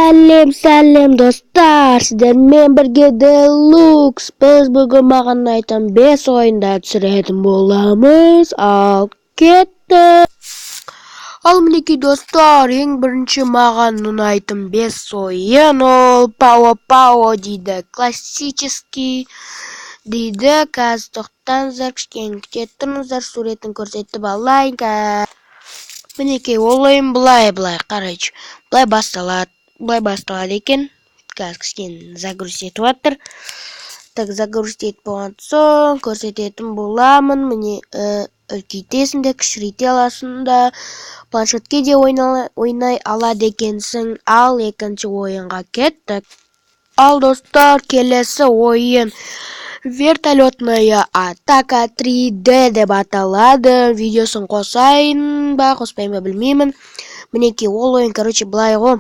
Сәлем, сәлем, достар! Сіздермен бірге Делукс. Біз бүгін маған ұнайтын 5 ойында түсіретін боламыз. Ал кеттік. Ал мінекей, достар, ең бірінші маған ұнайтын 5 ойын ол Пао Пао дейді. Классический дейді. Қазір тоқтаңыздар, кішкене күте тұрыңыздар, суретін көрсетіп алайын. Мінекей, ол ойын былай былай, короче, былай басталады, былай басталады екен. Қазір кішкене загрузить етіп жатыр. Так, загрузить етіп болған соң көрсететін боламын. Міне, үлкейтесің де, кішірейте аласың да, планшетке де ойнай алады екенсің. Ал екінші ойынға кеттік. Ал, достар, келесі ойын «Вертолетная атака 3D» деп аталады. Видеосын қосайын ба, қоспайын ба, білмеймін. Мінекей, ол ойын, короче, былай ғой.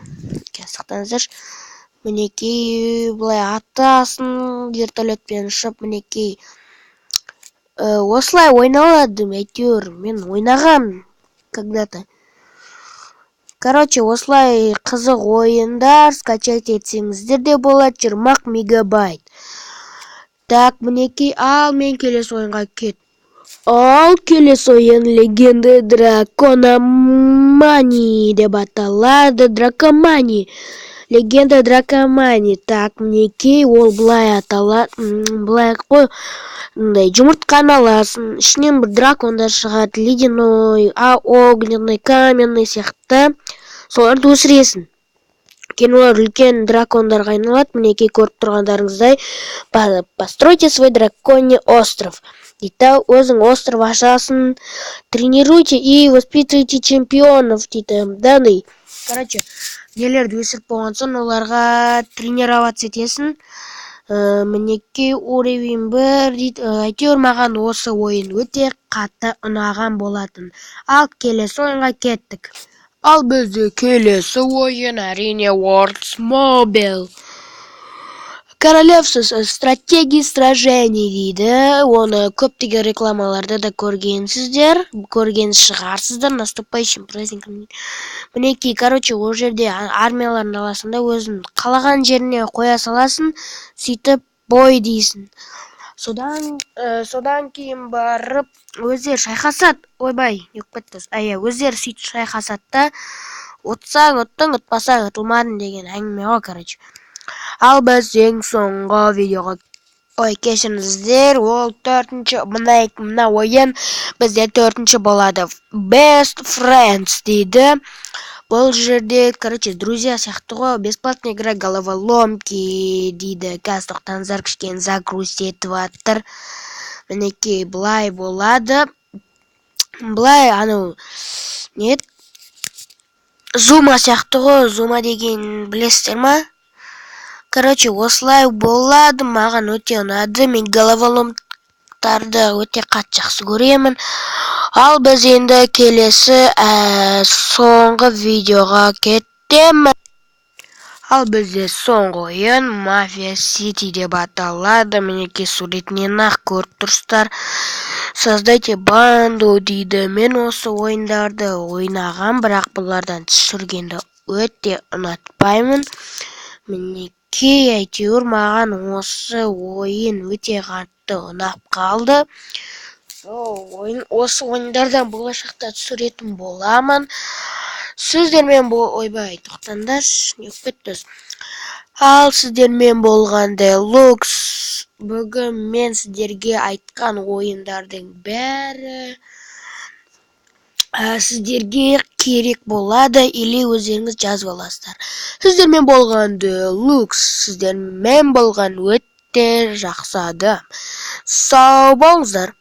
Сақтаңыздаршы. Мінекей, былай атасың вертолетпен ұшып, мінекей. Осылай ойналады, әйтеуір мен ойнағам когда-то. Короче, осылай қызық ойындар, скачать етсеңіздер де болады, 20 мегабайт. Так, мінекей, ал мен келесі ойынға кет. Ал келесі ойын «Легенды Дракона Мани» деп аталады. Дракомани. Легенда Дракомани. Так, мінекей, ол былай аталады, былай қой, мындай жұмыртқаны аласың, ішінен бір дракондар шығады, ледяной, а огненный, каменный сияқты. Соларды өсіресің. Кейін олар үлкен дракондарға айналады. Мінекей, көріп тұрғандарыңыздай, «Постройте свой драконий остров» дейді да, өзің остров ашасың. «Тренируйте и воспитывайте чемпионов» дейді. Данный, короче, нелерді өсіріп болған соң, оларға тренироваться етесің. Мінекей, уровень 1 дейді. Әйтеуір маған осы ойын өте қатты ұнаған болатын. Ал келесі ойынға кеттік. Ал бізде келесі ойын, әрине, Words Mobile. «Королевство стратегии сражений» дейді. Оны көптеген рекламаларда да көргенсіздер, көрген шығарсыздар. Наступающим праздником. Мінекей, короче, ол жерде армияларын аласың да, өзің қалаған жеріне қоя саласың, сөйтіп бой дейсің. Содан кейін барып өздері шайқасады. Ойбай, не болып кетті? Иә, өздері сөйтіп шайқасады да, ұтсаң ұттың, ұтпасаң ұтылмадың деген әңгіме ғой, короче. Ал біз ең соңғы видеоға, ой, кешіріңіздер, ол төртінші, мына ойын бізде төртінші болады. Best Friends дейді. Бұл жерде, короче, друзья сияқты ғой. Бесплатная игра головоломки дейді. Қазір тоқтаңыздар, кішкене загрузить етіп жатыр. Мінекей, былай болады. Былай анау не еді? Зума сияқты ғой. Зума деген білесіздер ма? Короче, осылай болады. Маған өте ұнады. Мен головоломтарды өте қатты жақсы көремін. Ал біз енді келесі соңғы видеоға кетеміз. Ал бізде соңғы ойын «Мафия Сити» деп аталады. Мінекей, суретінен ақ көріп тұрсыздар. «Создайте банду» дейді. Мен осы ойындарды ойнаған, бірақ бұлардан түсіргенді өте ұнатпаймын. Мінекей, әйтеуір маған осы ойын өте қатты ұнап қалды. Сол ойын, осы ойындардан болашақта түсіретін боламын. Сіздермен бол, ойбай, тоқтаңдаршы, не болып кетті? Ал сіздермен болған Делукс. Бүгін мен сіздерге айтқан ойындардың бәрі сіздерге керек болады или өздеріңіз жазып аласыздар. Сіздермен болған Делукс, сіздермен болған өте жақсы адам. Сау болыңыздар.